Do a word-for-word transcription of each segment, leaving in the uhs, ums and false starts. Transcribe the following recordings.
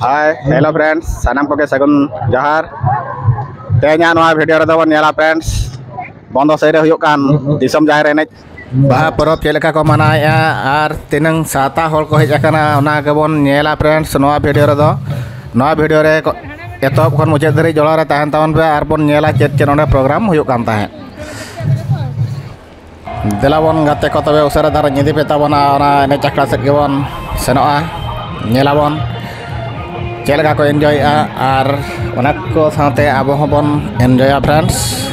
Hi, hello friends, ᱥᱟᱱᱟᱢ ᱠᱚᱜᱮ ᱥᱟᱹᱜᱩᱱ ᱡᱚᱦᱟᱨ᱾ ᱛᱮᱦᱮᱧᱟᱜ ᱱᱚᱣᱟ ᱵᱷᱤᱰᱤᱭᱳ ᱨᱮᱫᱚ ᱵᱚᱱ ᱧᱮᱞᱟ friends, ᱵᱚᱱᱫᱚ ᱥᱟᱹᱭ ᱨᱮ ᱦᱩᱭᱩᱜ ᱠᱟᱱ ᱫᱤᱥᱚᱢ ᱡᱟᱦᱮᱨ ᱮᱱᱮᱡ᱾ ᱵᱟᱦᱟ ᱯᱚᱨᱚᱵᱽ ᱪᱮᱫ ᱞᱮᱠᱟ ᱠᱚ ᱢᱟᱱᱟᱣᱮᱫᱼᱟ ᱟᱨ ᱛᱤᱱᱟᱹᱝ ᱥᱟᱶᱛᱟ ᱦᱚᱲ ᱠᱚ ᱦᱮᱡ ᱟᱠᱟᱱᱟ, ᱚᱱᱟ ᱜᱮᱵᱚᱱ ᱧᱮᱞᱟ friends ᱱᱚᱣᱟ ᱵᱷᱤᱰᱤᱭᱳ ᱨᱮᱫᱚ᱾ ᱱᱚᱣᱟ ᱵᱷᱤᱰᱤᱭᱳ ᱨᱮ ᱠᱚ-, ᱮᱛᱚᱦᱚᱵ ᱠᱷᱚᱱ ᱢᱩᱪᱟᱹᱫ ᱫᱷᱟᱹᱨᱤᱡ ᱡᱚᱲᱟᱣ ᱨᱮ ᱛᱟᱦᱮᱱ ᱛᱟᱵᱚᱱ ᱯᱮ ᱟᱨ ᱵᱚᱱ ᱧᱮᱞᱟ ᱪᱮᱫ ᱪᱮᱫ ᱚᱸᱰᱮ ᱯᱨᱳᱜᱨᱟᱢ ᱦᱩᱭᱩᱜ ᱠᱟᱱ ᱛᱟᱦᱮᱸᱫ᱾ ᱫᱮᱞᱟ ᱵᱚᱱ ᱜᱟᱛᱮ ᱠᱚ, ᱛᱚᱵᱮ ᱩᱥᱟᱹᱨᱟ ᱫᱷᱟᱨᱟ ᱧᱤᱫᱤ ᱯᱮ ᱛᱟᱵᱚᱱᱟ, ᱚᱱᱟ ᱮᱱᱮᱡ ᱟᱠᱷᱲᱟ ᱥᱮᱫ ᱜᱮᱵᱚᱱ ᱥᱮᱱᱚᱜᱼᱟ, ᱧᱮᱞᱟᱵᱚᱱ ᱪᱮᱫ ᱞᱮᱠᱟ ᱠᱚ ᱮᱱᱡᱚᱭᱮᱫᱼᱟ ᱟᱨ ᱚᱱᱟ ᱠᱚ ᱥᱟᱶᱛᱮ ᱟᱵᱚ ᱦᱚᱸᱵᱚᱱ ᱮᱱᱡᱚᱭᱟ friends᱾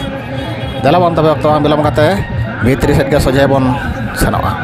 ᱫᱮᱞᱟ ᱵᱚᱱ ᱛᱚᱵᱮ ᱚᱠᱛᱚ ᱵᱟᱝ ᱵᱤᱞᱚᱢ ᱠᱟᱛᱮ ᱵᱷᱤᱛᱨᱤ ᱥᱮᱫ ᱜᱮ ᱥᱚᱡᱷᱮ ᱵᱚᱱ ᱥᱮᱱᱚᱜᱼᱟ᱾